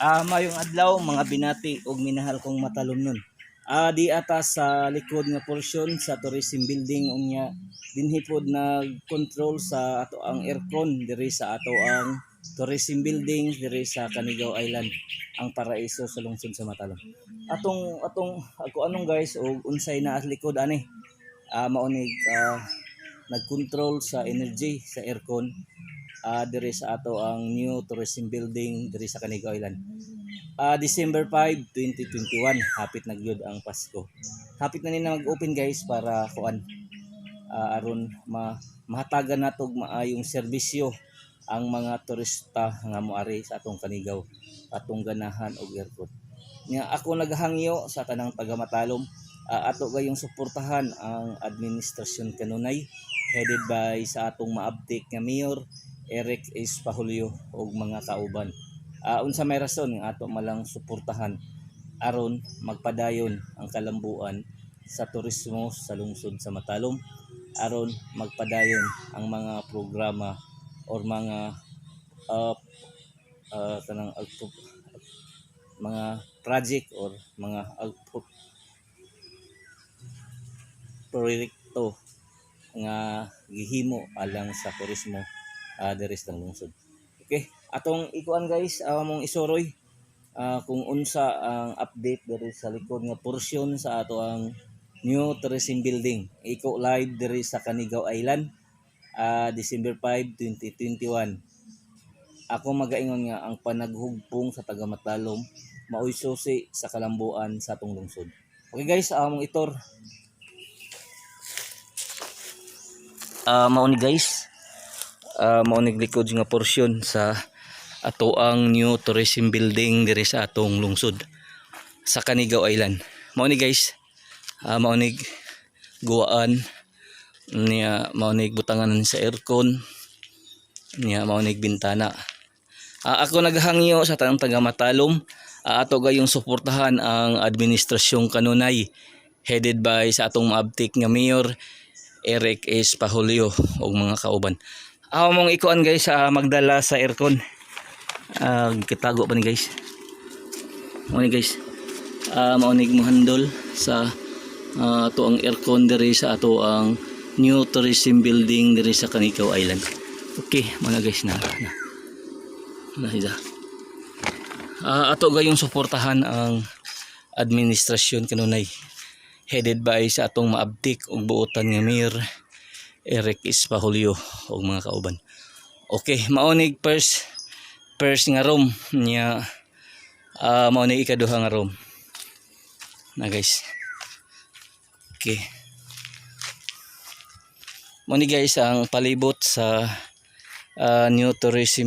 Mayong adlaw, mga binati ug minahal kong Matalomnon. Di ata sa likod nga porsyon sa tourism building, unya dinhi pod nag-control sa ato ang aircon diri sa ato ang tourism building diri sa Canigao Island, ang paraiso sa lungsod sa Matalom. Atong ako anong guys og unsay naa sa likod ani? Mao ni nag-control sa energy sa aircon diri sa ato ang new tourism building diri sa Canigao Island. December 5, 2021, hapit na gyud ang Pasko. Hapit na ni na mag-open, guys, para kuan aron ma mahatagan nato og maayong serbisyo ang mga turista nga moari sa atong Canigao, atong ganahan og aircon. Nya ako naghangyo sa tanang taga Matalom, ato gayong suportahan ang administrasyon kanunay headed by sa atong maabtik nga Mayor Eric S. Pahulyo ug mga kauban. Unsa may rason nga ato malang suportahan? Aron magpadayon ang kalambuan sa turismo sa lungsod sa Matalom, aron magpadayon ang mga programa or mga kanang mga project or mga proyekto nga gihimo alang sa turismo diri sa lungsod. Okay, atong ikuan, guys, among isuroy kung unsa ang update diri sa likod nga porsyon sa ato ang new tourism building. Iko live diri sa Canigao Island, December 5, 2021. Ako magaingon nga ang panaghugpong sa taga Matalom maoy susi sa kalambuan sa atong lungsod. Okay guys, among i-tour. Mao ni, guys. Mao ni likod nga porsyon sa ato ang new tourism building diri sa atong lungsod sa Canigao Island. Mao ni, guys. Mao ni guwaan niya, mao ni butangan sa aircon niya, mao ni bintana. Ako naghangyo sa tanang taga Matalom, ato gayong suportahan ang administrasyong kanunay headed by sa atong maabtik nga Mayor Eric S. Pahulyo ug mga kauban. Ako mong ikuan, guys, sa magdala sa aircon. Kitago pa ni, guys. Mao ni, guys. Mao ni mohandol sa ato ang aircon diri sa ato ang new tourism building diri sa Canigao Island. Okay, mga guys, na na. Na siya. Ato gayong suportahan ang administrasyon kanunay headed by sa atong maabtik ug buotan nga Mayor Eric S. Pahulyo ug mga kauban. Okay, mao ni first first nga room niya, mao ni ikaduha nga room. Na, guys. Okay. Mao ni, guys, ang palibot sa new tourism